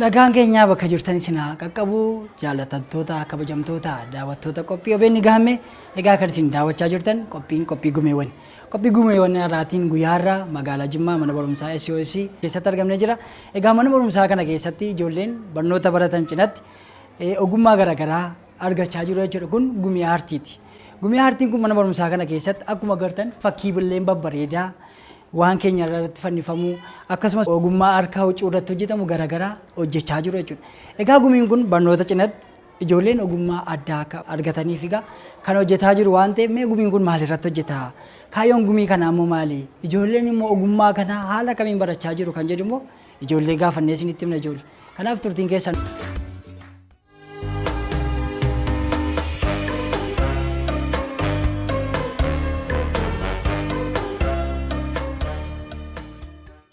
Nagaan keenyaa bakka jirtan isin haa qaqqabu, jaalatamtoota, kabajamtoota daawwattoota qophii OBN Gaammee. Egaa kan isin daawwachaa jirtan qophiin qophii gumeewwan. Qophii gumeewwan irraatiin guyyaa har'aa magaalaa Jimmaa mana barumsaa SOS keessatti argamnee jira. Egaa mana barumsaa kana keessatti ijoolleen barnoota baratan cinatti ogummaa garaagaraa argachaa jiru jechuudha. Kun gumii aartiiti. Gumii aartiin kun mana barumsaa kana keessatti akkuma agartan fakkii billeen babbareedaa waan keenya irratti fannifamuu, akkasumas ogummaa harkaa huccuu irratti hojjetamu garaagaraa hojjechaa jiru jechuudha. Egaa gumiin kun barnoota cinatti ijoolleen ogummaa addaa akka argataniif egaa kan hojjetaa jiru waan ta'eef, mee gumiin kun maal irratti hojjeta? Kaayyoon gumii kanaa immoo maali? Ijoolleen immoo ogummaa kana haala kamiin barachaa jiru kan jedhu immoo ijoollee gaafannee isinitti himna ijoollee. Kanaaf turtiin keessan.